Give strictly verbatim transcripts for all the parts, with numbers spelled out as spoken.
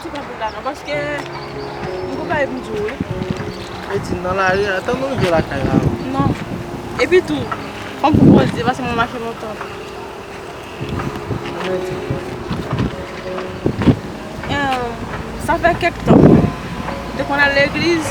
Ti kanpe la non, paske m gon bagay pou m di w, wi. Vle di nan lari a, tann nou rive lakay la. Non. Epi tou, fò m pwopoze, paske mwen mache lontan. Mwen di. Em, sa fè kèk tan. M te konn al legliz,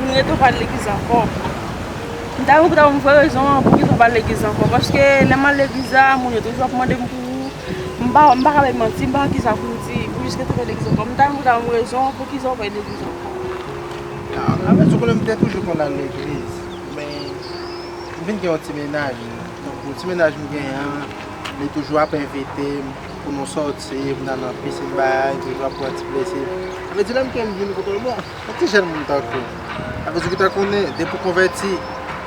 m rete pa al legliz ankò. M ta renmen pou ta ban m vrè rezon an, poukisa w pa al legliz ankò. Paske lè m al legliz la, moun yo toujou ap mande m pou M pa, m pa ka bay manti, m pa konn kisa pou m di, pou jis rete fè legliz ankò. M ta renmen pou ta ban m rezon, poukisa w pa al legliz ankò. A, a vrè di, ou konnen m te toujou konn al legliz, men m vin gen yon ti mennaj. Tankou ti mennaj m genyen an, li toujou ap envite m pou nou sòti, pou n al nan pisin bagay, li toujou ap pran ti plezi. Sa vle di, lè m gen m vin kote l, bon, yon ti jèn moun tankou w. Sa vle di, ou gentan konnen, depi w konvèti,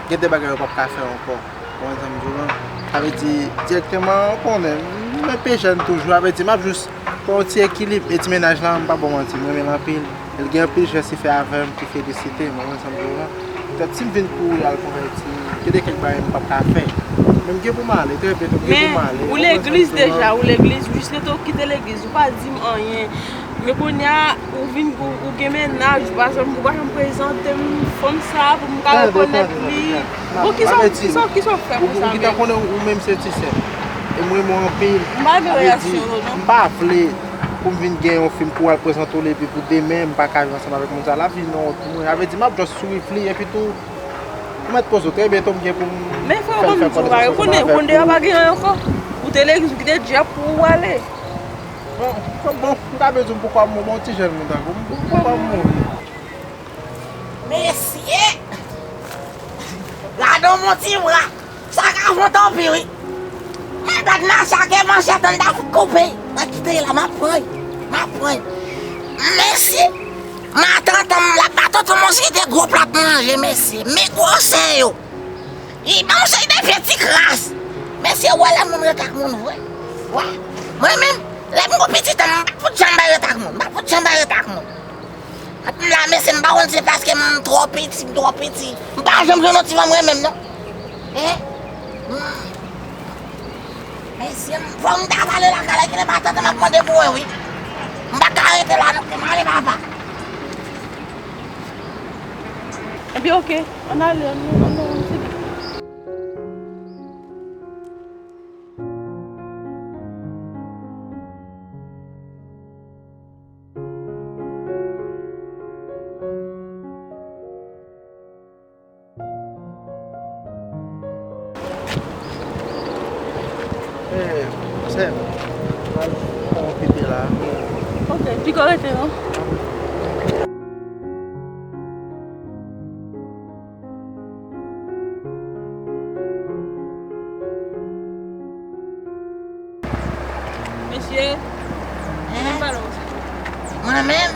gen de bagay ou p ap ka fè ankò. Ou konprann sa m di w lan? Sa vle di, dirèkteman, ou konnen, m enpe jèn toujou. Sa vle di, m ap jis pran yon ti ekilib. E ti mennaj lan, m p ap ba w manti, m renmen l anpil. E l gen anpil jès li fè avè m ki felisite m, ou konprann sa m di w lan? Petèt si m vin kouri al konvèti, gen de kèk bagay m p ap ka fè. Men m gen pou m ale, trè byento m gen pou m ale. Men ou legliz deja, ou legliz, jis rete w kite legliz, ou pa di m anyen. Men kounye a, ou vin, ou, ou gen mennaj, ou pa janm, ou pa janm prezante m fanm sa a pou m ka rekonèt li. Bon, kisa, kisa, kisa w fè konsa menm? Ou gentan konnen ou menm se ti sè m. E m renmen w anpil. M pa gen reyasyon yo, non. M pa vle pou m vin gen yon fi m pou al prezante w li, epi pou demen, m pa ka viv ansanm avèk moun sa. L ap vin yon wont pou mwen. Sa vle di, m ap just swiv li, epi tou, ou mèt poze w trè byento, m gen pou m fè l fè konesans ansanm avèk ou. Men frè, ou konn di w pa gen, ou konn deja pa gen anyen ankò. Ou te legliz, ou kite djab pou ou ale. Bon, bon, m ta bezwen pou kòm mwen, bon, ti jèn moun tankou m, pou kòm mwen. Mesye! Gade yon bon ti bra! Sa ka fè w tanpi, wi! Men gad nan sa ke manchèt an ta fout koupe! Mwen kite la, m ap pran, m ap pran. Mesye! Matant an, l ap ba tonton Monsi de gwo plat manje, mesye! Men gwosè yo! Li ban yon seri de vye ti kras. Mesye, ou wè lè moun ret ak moun vre. Wè. Mwen menm, lè m gon pitit, m pa fout janm bay ret ak moun. M pa fout janm bay ret ak moun. Ap m la, mesye, m pa konn se paske m twò piti, m twò piti. M pa janm jwenn yon ti fanm renmen m, non. Hein? Hmm. Mesye, m, fò m ta pale lakay la, kilè matant m ap mande pou mwen, wi. M pa ka rete la, non, m ale, papa. Ebyen, oke. Ann ale, ann, ann, ann, ann, se byen. Eh, sè m, pral pran yon pipi la. Ok, piko rete, non? Mesye, hein? Mwen pale w sa. Mwen menm?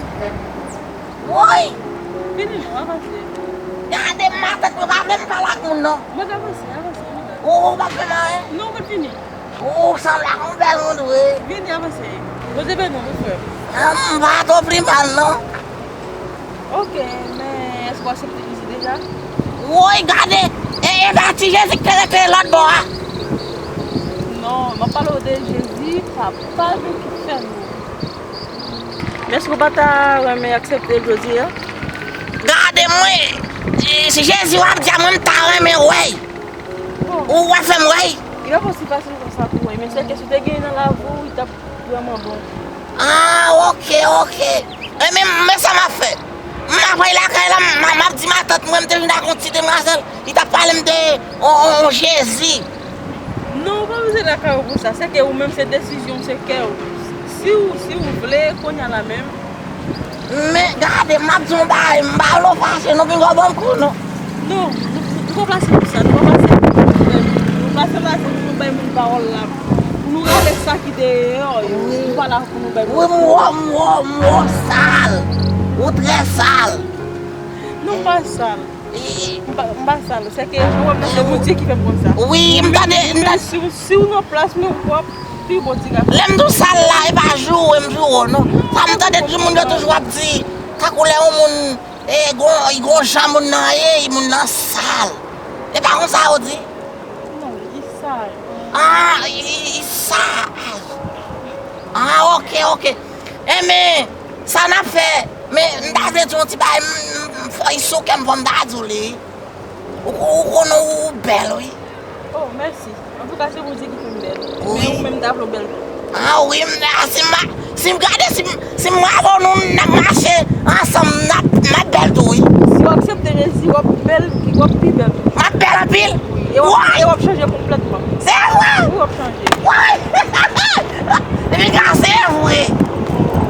Woy! Vini non, avanse. Gade matant mwen, pa vle m pale ak moun non. Mwen avanse, avanse, mwen avanse. Ou, ou pa fè m anyen? Non, mwen fini. Ou sanble ak yon bèl moun vre. Vini, avanse. Poze bèl non, mon frè. Ah, m pa twò pli mal non. Ok, men èske w aksepte Jezi deja? Woy, gade! E, e pa ti Jezi ki te rete lòt bò a? Non, m ap pale w de Jezi, papa nou ki fè nou. Men èske w pa ta renmen aksepte l jodi a? Gade mwen! E, si Jezi w ap di a, mwen m ta renmen wè l. Bon. Ou wè fè m wè l? Li pa posib fasil konsa pou wè l, men sèke si w te gen l nan lavi w, li t ap vrèman bon. Ah, ok, ok. E men, men sa m ap fè. M ap al lakay la, m, m ap di matant mwen m te vin ak yon ti demwazèl. Li t ap pale m de on, on, on Jezi. Non, ou pa bezwen lakay ou pou sa. Sèke ou menm se desizyon w, se kè w. Si w, si w vle, kounye a la menm. Men, gade, m ap di w yon bagay, m pa vle w fache non, pinga w ban m kou non. Non, nou, nou, nou pa plase pou sa, nou pa plase pou nou bay, nou pa plase pou nou bay moun pawòl la. Pou nou rale sa ki deyò yo, nou pa la pou nou bay moun. Wi, m wè, m wè, m wè w sal. Ou trè sal. Non, m pa sal. M pa, m pa sal. Sèke jan w wè m nan, se Bondye ki fè m konn sa. Wi, m tande, m tande. Si, si w nan plas mwen, w ap pi bon ti gason. Lè m di w sal la, e pa joure m joure w non. Sa m tande timoun yo toujou ap di, tankou lè yon moun, e, gon, gon jan moun nan ye, moun nan sal. E pa konsa yo di? Non, li sal. Ah, li, li sal. Ah, ok, ok. Enben, Sa n ap fè? Men m ta vle di w yon ti bagay, m, m, m fò y sou kè m, fò m ta di w li. Ou, ou konnen ou bèl, wi. Oh, mèsi. Antouka, se Bondye ki fè m bèl. Wi. Men ou menm, m ta vle w bèl tou. Ah, wi, m, ah, si m, si m gade, si m, si m avè w, nou, n ap mache ansanm, n ap, n ap bèl tou, wi. Si w aksepte Jezi, w ap bèl, w ap pi bèl. M ap bèl anpil? Wi, e w ap, e w ap chanje konplètman. Se vre? Wi, w ap chanje. Woy! Piga se vre.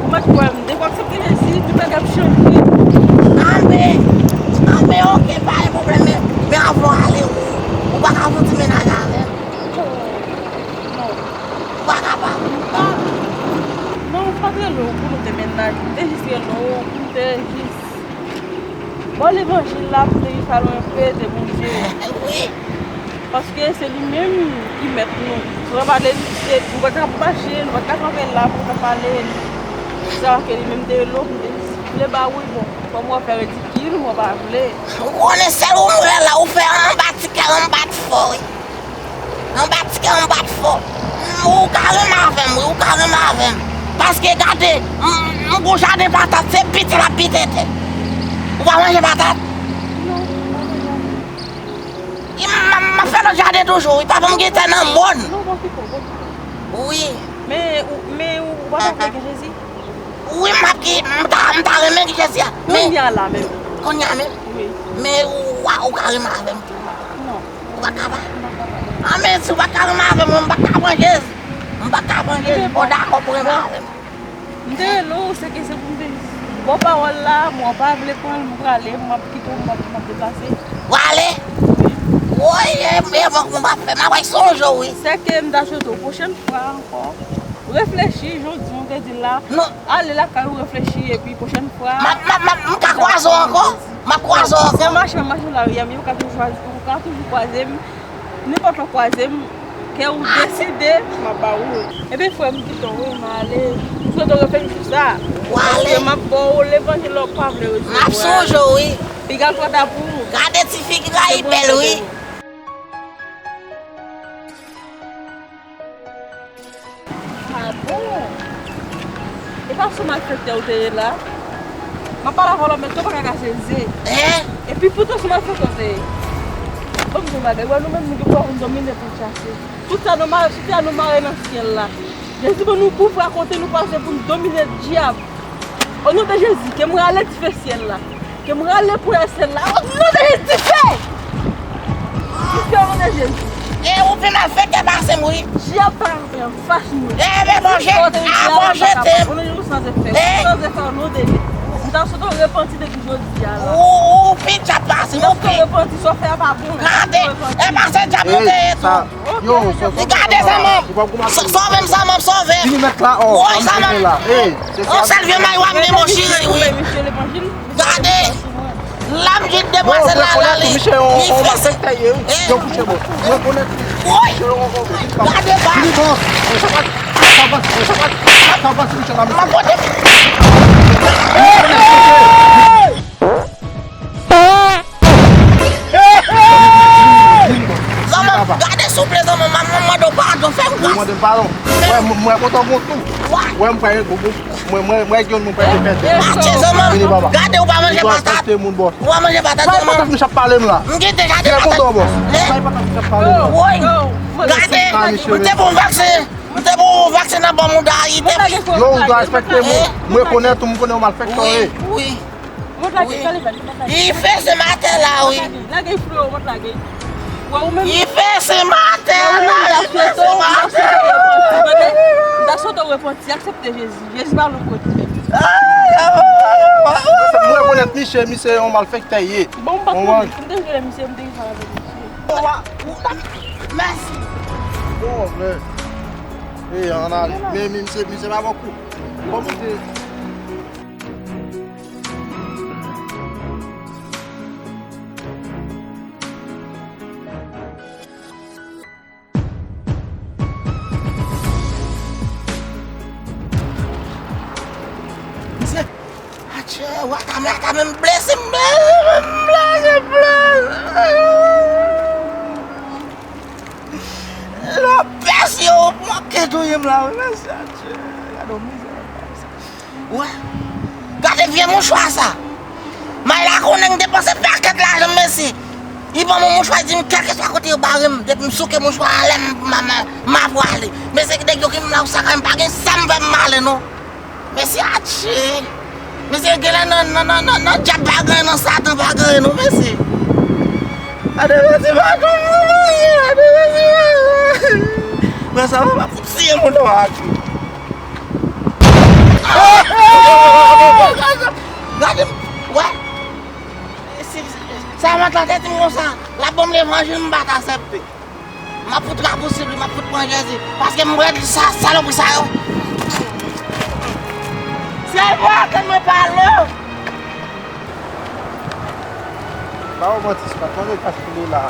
Ou mèt kwè m, depi w aksepte Jezi, tout bagay ap chanje. Anben, anben, oke, pa gen pwoblèm, men, men anvan w ale, ou, ou pa ka fè yon ti mennaj avè m? Non. Ou pa kapab? Ah. Non, m pa t rele w pou nou te mennaj, m te jis rele w pou m te jis ba w levanjil la, pou m te jis ale yon pe de Bondye. Wi. Paske se li menm ki mèt nou. Si w pa pale, se, nou pa t ap mache, nou pa t ap kanpe la pou nou ta pale. Sa ke li menm te rele w, m te vle ba w, wi, bon, kòm w ap fè ridikil, mwen pa vle. Ou konnen sèl ou m wè la, ou fè anba ti kè, anba t fò, wi. Anba ti kè, anba t fò. Ou ka renmen avè m, wi, ou ka renmen avè m. Paske gade, m, m gon jaden patat, se piti l ap piti tè. Ou pa manje patat? Non, m pa manje. M, m, m ap fè lòt jaden toujou, wi. Papa m gen tè nan mòn. Non, bon, kite, bon, kite. Wi. Men, ou, men ou pa ta vle gen Jezi? Wi, m ap gen, m ta, m ta renmen gen Jezi a. Men, kounye a la menm. Kounye a menm? Wi. Men ou, ou ka renmen avè m tou. Non. Ou pa ka pa? M pa ka pa. Ah, men si ou pa ka renmen avè m, m pa ka pran Jezi. M pa ka pran Jezi. Bon, dakò pou renmen avè m. M te rele w, se ke se pou m te ba w pawòl la, men w pa vle pran l, m prale, m ap kite w, m ap, m ap deplase. W ale? Woy, e, e, bon, m ap fè, m ap sonje w, wi. Se ke m ta swete w pwochèn fwa ankò, reflechi, jan w di, w te di l la, ale lakay ou, reflechi, epi pwochèn fwa. M ap, m ap, m ap, m ka kwaze w ankò? M ap kwaze w ankò? Se mache, mache lari a, men ou ka toujou, ou ka toujou kwaze m. Nenpòt lè w kwaze m, ke ou deside, m ap ba ou. Ebyen, frè m, kite w, wi, m ale. M swete w reflechi sou sa. W ale. Paske m ap ba w levanjil la, w pa vle resevwa. M ap sonje w, wi. Piga twò ta pou ou. Gade ti fi ki rayi bèl, wi. Ah bon? E pa sou malfektè ou te ye la? M ap pale avè w la, men tou pa ka kase ze. Hein? Epi poutan sou malfektè ou te ye. Ban m di w yon bagay, wè nou menm nou gen pou nou domine pou n chase. Tout sa nou mare, tout sa nou mare nan syèl la. Jezi ban nou pouvwa kote nou pase pou n domine dyab. O non de Jezi, ke m rale dife syèl la. Ke m rale pouvwa syèl la. O non de Jezi, dife! Dife o non de Jezi. E ou pi malfektè pase m, wi. Dyab pa antre anfas nou. E, men bon, je, a, bon, je t'aime. O non de Jezi, ou sanze fè. E. Ou sanze fè o non de Jezi. M ta swete w repanti depi jodi a la. Ou, ou pi dyab pase m, ou pi. Lè w repanti, sa w fè a pa bon. Gade, e pa se dyab nou te ye tou. Yo, sòvè m. Gade zanmanm. Sòvè m, zanmanm, sòvè m. Vini mèt la, oh. Woy, zanmanm. Yon sèl vye may w ap gen, mon chire, wi. Gade. L ap jwenn demwazèl la, la, li, li fè. Yo kouche, bon. Mwen konnen. Woy. Gade ba. Vini, bon. Sa pase, sa pase, sa pase, Michel, la, m ap pote. Zanmanm, gade souple, zanmanm, m ap mande w padon, fè m gras. Ou mande m padon? Wè, m, mwen kontan gon tou. Wè, m pral gon, gon, mwen, mwen, mwen gen yon moun pral gen pèt. Atye, zanmanm, gade ou pa manje patat. Ou pa manje patat, zanmanm. Patat, misye ap pale m la. M gen deja de patat. Byen kontan, bòs. Woy, gade, m te pou vaksen. M te pou vaksen nan ban mouda Ayiti. Yo, ou dwe respekte m. Mwen rekonèt ou, m konnen ou malfektè w ye. Wi, wi. Wi. Li fè se matè la, wi. Li fè se matè la, li fè se matè. M ta swete w repanti, aksepte Jezi. Jezi pa lwen kote. Mwen rekonèt misye, misye yon malfektè ye. Bon, m pa t konnen, m te jere misye, m te jere avèk misye. Mèsi. Bon, men. E, ann ale. Men, men, misye, misye pa bon kou. Bon, misye. Misye, atchè, wata, wata, men blese, m blese, m blese, m blese. Lapès yo manke touye m la, wi, mesye, atchè. Gade yon mizè, lapès. Wè. Vye mouchwa sa. May la konnen m depanse pakèt lajan, mesye. Li ban m yon mouchwa, li di m kèlkeswa kote yo bare m, depi m souke mouchwa a anlè m, m, m, m ap prale. Mesye, nèg yo ki m la ou sa, m pa gen sa m fè m ale non. Mesye, atchè. Mesye, genlè nan, nan, nan, nan, nan dyab pa gen anyen, nan Satan pa gen anyen non, mesye. Gade mesye, pa tou, mesye, gade mesye. Mwen sa va pa fout siye moun nan atchè. Gade m, wè. Si, si, sa mwen tande di m konsa, l ap ban m levanjil, m pa t aksepte. M ap fout rapousib li, m ap fout pran Jezi. Paske m wè sa, salopri sa yo. Se vre ke mwen pale. Pa w manti, se pa tande paske li la.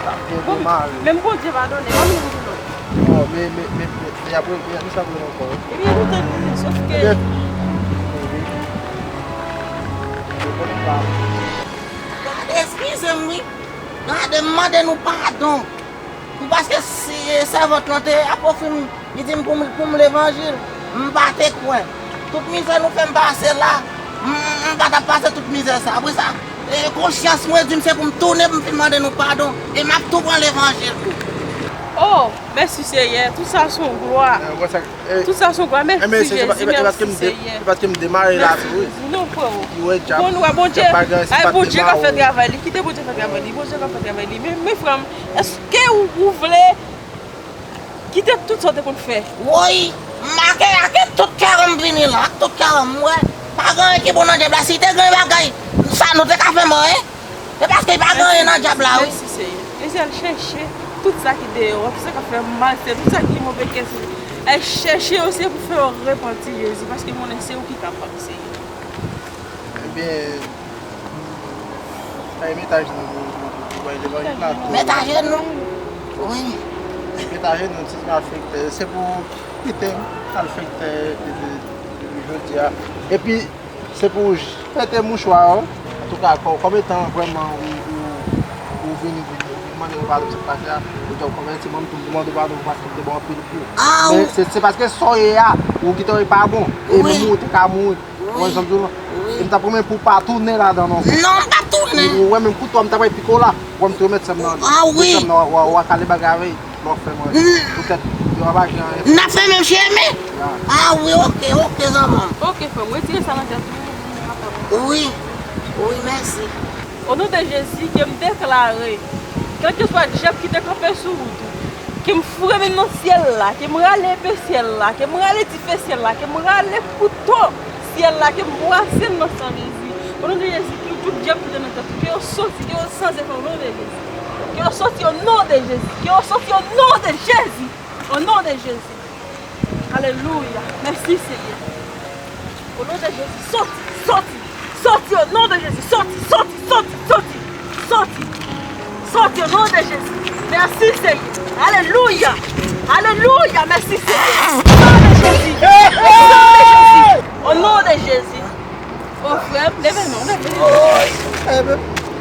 Sa fè de mal. Menm Bondye padone, pa menm Bondye non. Oh, men, men, men, men, men apre, men apre sa vre ankò. Ebyen, nou tande, sòf ke. Ebyen, gade, eskize m, wi. Gade, m mande nou padon. Pou paske si, e, sèvant lan te ap ofri m, li di m pou m, pou m levanjil, m pa te kwè. Tout mizè nou fè m pase la, m, m pa t ap pase tout mizè sa. Apre sa, e, konsyans mwen di m se pou m tounen pou m vin mande nou padon. E m ap tou pran levanjil tou. Oh, mèsi Seyè, tout sa se yon glwa. Tout sa se yon glwa, mèsi Jezi, mèsi Seyè. E paske m demare la tou, wi. Mèsi Jezi, non, frè. Ou konn wè Bondye, ay, Bondye ka fè travay li, kite Bondye fè travay li, Bondye ka fè travay li. Men, men frè m, èske ou, ou vle kite tout sa w te konn fè? Woy, m make ak tout kè m vini la, ak tout kè m, m wè. Pa gen anyen ki bon nan dyab la, si te gen bagay, sa nou te ka fè m anyen. E paske li pa gen anyen nan dyab la, wi. Mèsi, Seyè. Jezi, al chèche tout sa ki deyò, tout sa k ap fè m mal, se tout sa ki move kè, Seyè. Al chèche yo, Seyè, pou fè yo repanti, Jezi, paske m konnen se ou ki kapab, Seyè. Ebyen, sa e met ajenou nou, nou, nou, nou bay levanjil la tou. Met ajenou? Wi. Met ajenou, ti malfektè. Se pou kite m, malfektè, depi, depi jodi a. Epi, se pou jete mouchwa yo. Antouka, kò-, kòm etan vrèman ou, ou, ou vin, vin, vin mande nou padon sa k pase a, ou te konvèti, mwen menm tou, m te mande w padon paske m te ba w anpil kou. Men se, se paske sa w ye a, ou gentan wè pa bon. E menm ou te ka mouri. Ou konn sa m di w lan? E m t ap renmen pou w pa tounen ladan non. Non, m p ap tounen. Ou wè menm kouto a m t ap bay pike w la. Ou wè m te remèt sè m nan li. Met sè m nan, w a, w a kale bagay avè l. Lè w fè manje. Poutèt yo ap aji anyen. N ap fè menm chemen? Ah wi, oke, oke, zanmi m. Oke, frè m, retire sa nan tèt ou. Wi, wi, mèsi. O non de Jezi, ke m deklare, kèlkeswa dyab ki te kanpe sou wout ou, ke m foure men m nan syèl la, ke m rale epe syèl la, ke m rale dife syèl la, ke m rale kouto syèl la, ke m bwase l nan san Jezi. O non de Jezi, ke tout dyab ki te nan tèt ou, ke yo soti, ke yo san zefè, o non de Jezi. Ke yo soti, o non de Jezi. Ke yo soti, o non de Jezi. O non de Jezi. Alelouya. Mèsi, Seyè. O non de Jezi, soti, soti, soti, o non de Jezi, soti, soti, soti, soti, soti, soti, o non de Jezi. Mèsi, Seyè. Alelouya. Alelouya. Mèsi, Seyè. O non de Jezi. O non de Jezi. O non de Jezi. O, frè m, leve non, leve. Oy, e,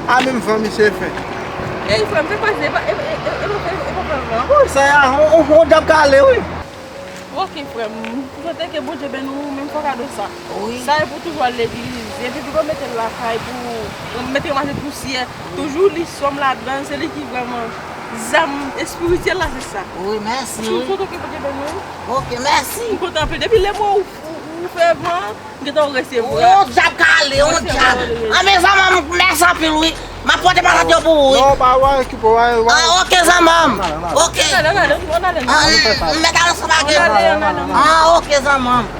a menm van misye fè. Ey, frè m, fè pase, e pa, e, e, e, e pa fè, e pa fè van. Oy, sa a, on, on, on dyab kale, wi. Oke, frè m. M swete ke Bondye beni w, men m fè w kado sa. Wi. Sa e pou toujou al legliz. Epi pito mete l lakay pou, mete l mache pousyè. Toujou li sòm ladan l, se li ki vrèman zam espirityèl la, se sa. Wi, mèsi, wi. M swete ke Bondye beni w. Oke, mèsi. M kontan anpil. Depi lè mwen ou, ou, ou fè van, m gentan resevwa. On dyab kale, on dyab. Anben, zanmi m, mèsi anpil, wi. M ap pote patat yo pou ou, wi. Non, pa wè, ki pou wè, wè. Ah, oke, zanmi m. Oke. Ann ale, ann ale, ann ale, ann ale. Ah, m mèt al ansanm ak yo. Ann ale, ann ale, ann ale. Ah, oke, zanmi m.